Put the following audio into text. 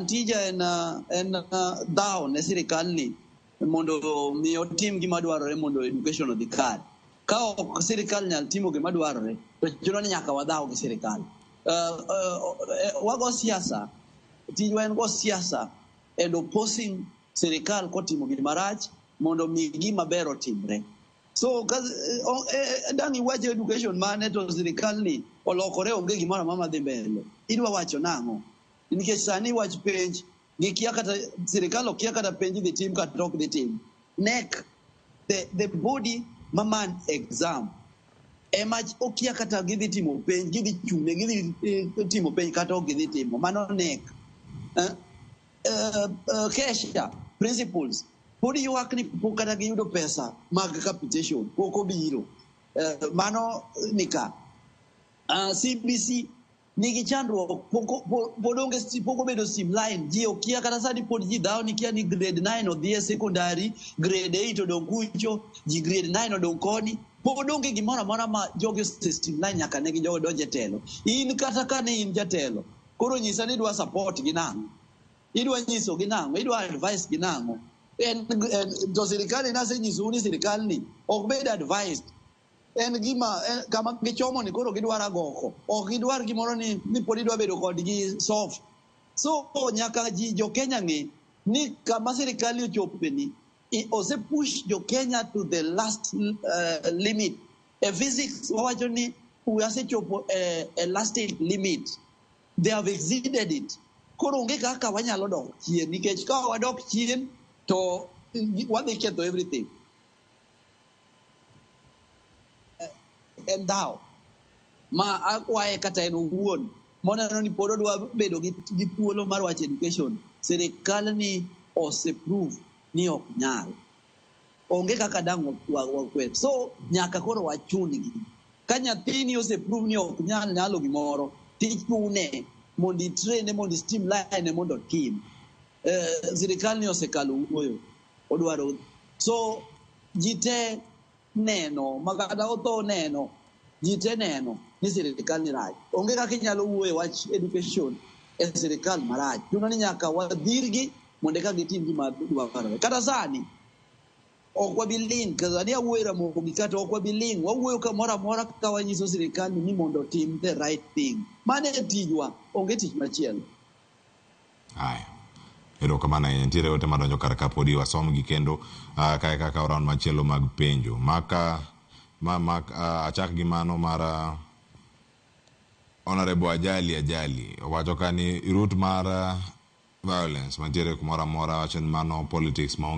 Tija en dhawo ne sirikal ni mondo mi otim gima dwarore mondo education odhi kare. Ka ok sirikal nyal timo gima dwarore, to chuno ni nyaka wadhaw gi sirikal. Wago siasa, tijwa en go siasa and opposing sirikal kotimo gima rach mondo mi gima ber otimre. So dang' iwach education mane to sirikal ni olokore onge gimoro amora madhi mbele. Idwa wacho nang'o? Nikech sani wach penj gikia kata sirikal okia kata penj dhi tim kata ok dhi tim. KNEC, the body maman exam ema okia kata gidhi timo penj, gidhi chung'ne, gidhi timo penj kata ok gidhi timo. Mano KNEC. KESSHA principals pod ywak ni pok kata giyudo pesa mag capitation, pok obiro. Mano nika. CBC nigi chandruok, pod onge, pok obedo streamline. Ji okia kata sani pod ji dhawo ni kia ni grade 9 odhi e secondary, grade 8 odong' kucho, ji grade 9 odong' koni. Pod onge gimoro amora ma jogi ose streamline nyaka ne gijogo donj e telo. In kata ka ne in jatelo, koro nyisa ni idwa support gi nang'o? Idwa nyiso gi nang'o? Idwa advice gi nang'o? En to sirikal ni nasenyisou ni sirikal ni ok bed advised. En gima en, kama gichomo ni koro gidwaro agoko. Ok gidwar gimoro ni pod idwa bedo kodgi soft. So nyaka ji jo Kenya ng'e ni kama sirikal ni ochope ni ose push jo Kenya to the last limit. E physics wawacho ni wasechopo e elastic limit. They have exceeded it. Koro onge kaka wanyalo dok chien nikech ka wadok chien to wadhi ketho everything. En dhawo ma akwaye kata en owuon moneno ni pod odwa bedo gi thuolo mar wacho education. Sirikal ni ose prove ni ok nyal. Onge kaka dang' wakwer. So nyaka koro wachun gi. Ka nyathini ose prove ni ok nyal nyalo gimoro, tichune mondo itraine mondo i streamline mondo otim. Sirikal ni osekalo wuoyo. Odwaro. So ji te neno ma kata otho neno ji te neno ni sirikal ni rach. Onge kaka inyalo wuoyo e wach education e sirikal marach. Chuno ni nyaka wadhirgi mondo eka gitim gima dwarore. Kata sani ok wabi ling', sani awuoyo e Ramogi kata ok wabi ling', wawuoyo kamoro amora ka wanyiso sirikal ni mondo otim the right thing. Mano e tijwa, onge tich machielo. Haya. Erokamano ahinya. Nitiere ote madonjo kar ka podi wasomgi kendo kae kaka round machielo mag penjo. Maka ma achak gi mano mar Honorable Ajali Ajali owacho ka ni root mar violence mantiere kumoro amora wacho ni mano politics ma.